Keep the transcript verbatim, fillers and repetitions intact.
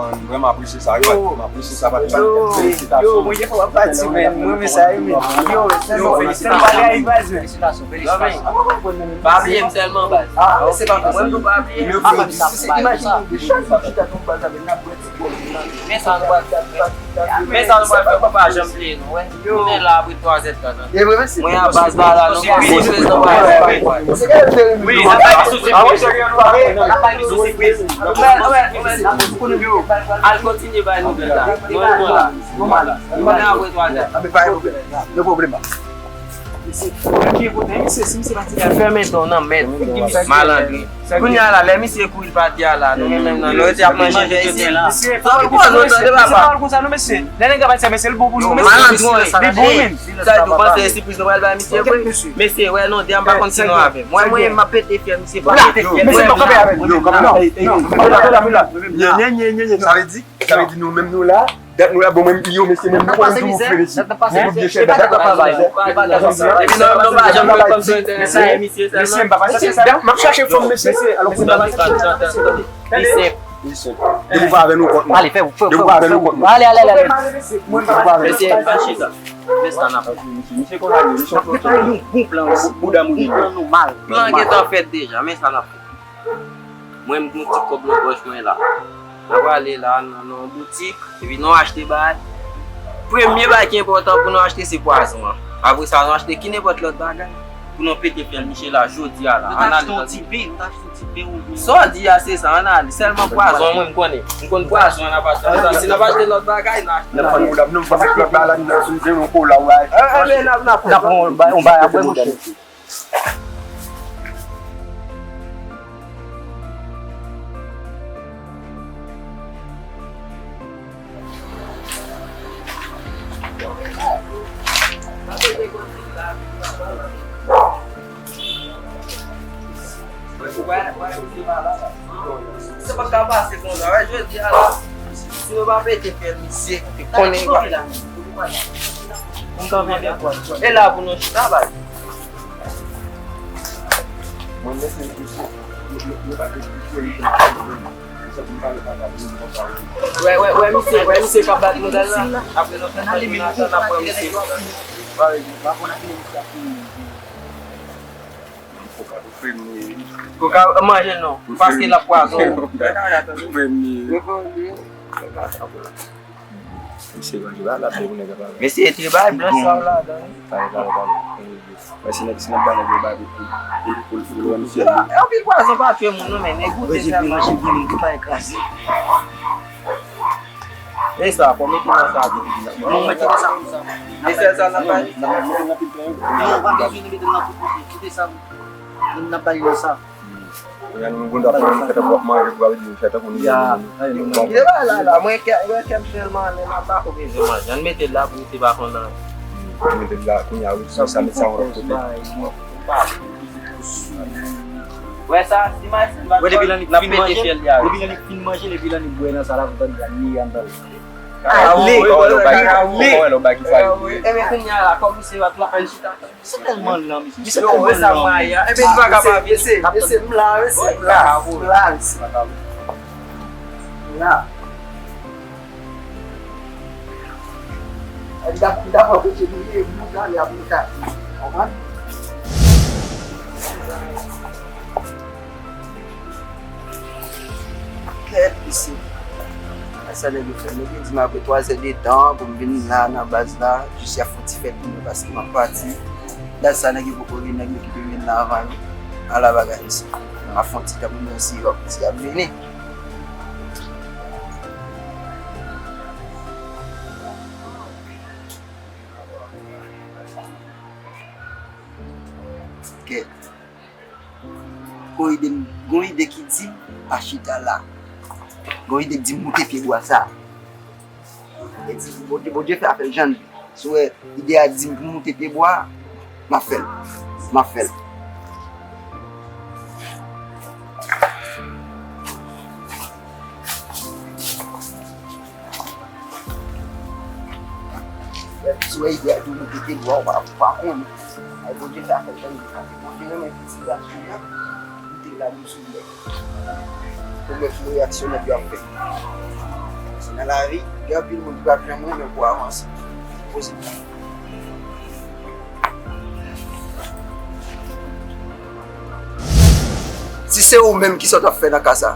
man, m vrèman apresye sa, wi, m apresye sa, papi. Felisitasyon. Yo, mwen gen fwa pati, men mwen renmen sa, wi, men. Yo, sèlman felisitasyon. Sèlman bagay, baz, men. Felisitasyon, felisitasyon. Pa bliye m sèlman, baz. Ah, se pa mwen, nou pa bliye. Imajine, chak fwa m chita sou baz avè l, n ap bwè ti bòl. Men sa nou pral fè, men sa nou pral fè, pa janm bliye nou, wè. Nou la apre twa zèdtan. Mwen a baz la la, nou pa sipriz, nou pa sipriz. Wi, sa pa gen sou sipriz. Sa pa gen sou sipriz. Al kontinye bay nouvèl la. Mwen la. Mwen la apre twa zèdtan. Anben, pa gen pwoblèm. No pwoblèm. Fèmen ton nan mèt. Malandren. Kounye a la, lè misye kouri l pa di a la, nou menm menm nan, nou rete ap manje vè isi. Sa ki pran nou tande, papa? Mesye, pawòl konsa non, mesye. Lè nèg ap di sa, mesye, li bon pou nou, mesye. Malandren sa. Li bon, men. Sa di w panse e sipriz nou pral bay misye vre? Mesye, wè non, dè m pa konn si nou avè m. Mwen, mwen, m ap pete fyèl misye, pa pete fyèl. Mesye, pa kanpe avè m. Yo, kanpe la. Non, non, non, non, non. Nye, nye, nye, nye, nye. Sa vle di, sa vle di nou menm nou la. Dat nou la, bon, mwen, yo, mesye, menm nou konn tou fre, mesye. Mesye, nou pa janm fè kòmsi nou enterese misye sèlman. M ap chache fanm, mesye. Li senp. Li senp. Depi w pa avè nou kont mwen. Depi w pa avè nou kont mwen. Ale, ale, ale, ale. Depi w pa avè nou. Mesye, al chita. Men sa n ap fè. Misye konn ale, misye konn ale. Bouda moun. Plan gentan fèt deja, men sa n ap fè. Mwen, m gen yon ti kòb nan pòch mwen la. N a prale la nan, nan yon boutik, epi nou achte bagay. Premye bagay ki enpòtan pou nou achte, se pwazon an. Apre sa, nou achte ki nenpòt lòt bagay pou nou pete fyèl misye la jodi a la. Ann ale nan ti pen, nou t achte yon ti pen ou byen. Sa w di a, se sa, ann ale. Sèlman pwazon, mwen, m konnen. M konn pwazon an n ap achte. Si n ap achte lòt bagay, n a achte. N ap fann moun ap, nou, m fann lòt bagay la, nou, si nou te yon kola, w a. N ap, n ap, n ap pran yon bagay, yon bagay apre, monchè. Sa pa ka pase konsa, wè, jodi a la, si nou pa pete fyèl misye, konnen. E la pou nou chita, baz. Wè, wè, wè, misye, wè, misye k ap bat modèl la. Apre nou fè sa, Jonathan, n ap pran misye. Ou ka manje l non. Paske l ap pwazon ou. Ou premye. Misye manje ba la pou nèg ap pale. Mesye, te bay blan sa w ladan wi. Pale, pale, pale. Mwen si nèg, si nèg ba nèg yo ba pou pou pou pou lwen misye. Anpil pwazon pa tye moun non, men nèg goute sèlman. Manje byen, manje byen, pa ekrase. E sa, fò mete nan sa tou. Non, mete nan sa konsa. E sèl sa nan bay? Non, pa bezwen mete nan tout kote. Kite sa nan bay yo sa. Kounye a nou konn ta fè fèt ap wap manje pou ap di fèt ak nou. Ya. Li la la la, mwen kè mwen kè m sèlman men m ap bako bezwen manje. Ann mete l la pou te pa konn nan. Mete l la kounye a wi, sa met sa yon lòt kote. Wè sa, si Marcel pa wè depi l annik fin manje, depi l annik fin manje, depi l annik bwè nan sa la pou tande la ni andan. Ale. Wè lò ba ki sa. Ebyen kounye a la kòm se vat la ann chita. Misye tèlman lan, misye. Misye tèlman lan. Ebyen li pa ka pa vini. Mesye, mesye, m la, mesye, m la, m la, mesye. M la. M ta, m ta pran kote nou ye, m ta ale ap nou ta. Konprann? Kèt, mesye. Sa nèg yo fè. Nèg yo di m apre twa zè de tan pou m vin la nan baz la, jis y ap fè yon ti fèt pou mwen paske m ap pati. Dat sa nèg yo poko vin, nèg yo ki te vin la avan yo. Ala bagay, mesye. M ap fè yon ti tan pou m wè si y ap, si y ap vini. Kèt. Gon ide m, gon ide ki di m pa chita la. Gon ide k di m moute pye bwa sa. E di Bondye, Bondye fè afè l jan l vle. Si w wè ide a di m pou m moute pye bwa a, m ap fè l. M ap fè l. Si w wè ide a di w moute pye bwa, ou pa, ou pa konnen. Ay, Bondye fè afè l jan l vle. Bondye renmen piti gason an, li te la m sou lè. Pou mwen ki reyaksyon nèg yo ap fè. Nan lavi, gen anpil moun ki p ap janm renmen pou w avanse. Poze. Si se ou menm, kisa w t ap fè nan ka sa?